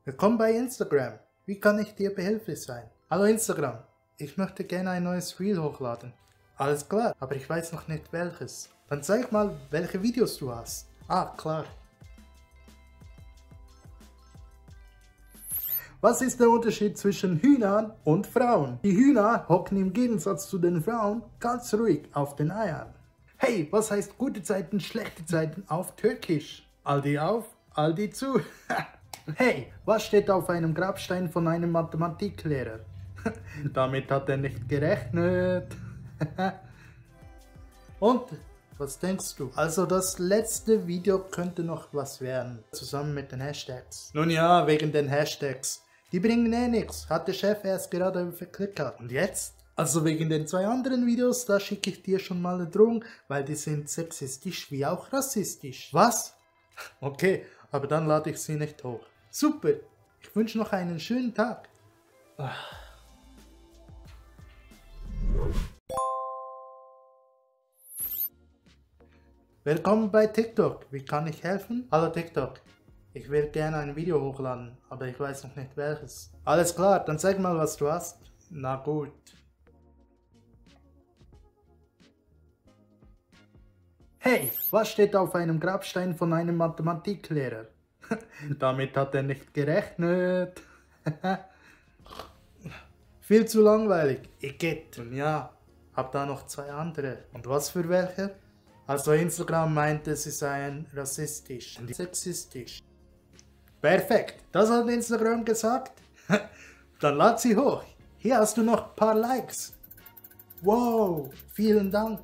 Willkommen bei Instagram. Wie kann ich dir behilflich sein? Hallo Instagram, ich möchte gerne ein neues Reel hochladen. Alles klar, aber ich weiß noch nicht welches. Dann zeig mal, welche Videos du hast. Ah, klar. Was ist der Unterschied zwischen Hühnern und Frauen? Die Hühner hocken im Gegensatz zu den Frauen ganz ruhig auf den Eiern. Hey, was heißt gute Zeiten, schlechte Zeiten auf Türkisch? Aldi auf, Aldi zu. Hey, was steht auf einem Grabstein von einem Mathematiklehrer? Damit hat er nicht gerechnet. Und, was denkst du? Also das letzte Video könnte noch was werden, zusammen mit den Hashtags. Nun ja, wegen den Hashtags. Die bringen eh nichts, hat der Chef erst gerade verklickert. Und jetzt? Also wegen den 2 anderen Videos, da schicke ich dir schon mal eine Drohung, weil die sind sexistisch wie auch rassistisch. Was? Okay, aber dann lade ich sie nicht hoch. Super, ich wünsche noch einen schönen Tag. Willkommen bei TikTok, wie kann ich helfen? Hallo TikTok, ich will gerne ein Video hochladen, aber ich weiß noch nicht welches. Alles klar, dann zeig mal, was du hast. Na gut. Hey, was steht auf einem Grabstein von einem Mathematiklehrer? Damit hat er nicht gerechnet. Viel zu langweilig. Igitt. Und ja, hab da noch 2 andere. Und was für welche? Also Instagram meinte, sie seien rassistisch und sexistisch. Perfekt, das hat Instagram gesagt. Dann lad sie hoch. Hier hast du noch ein paar Likes. Wow, vielen Dank.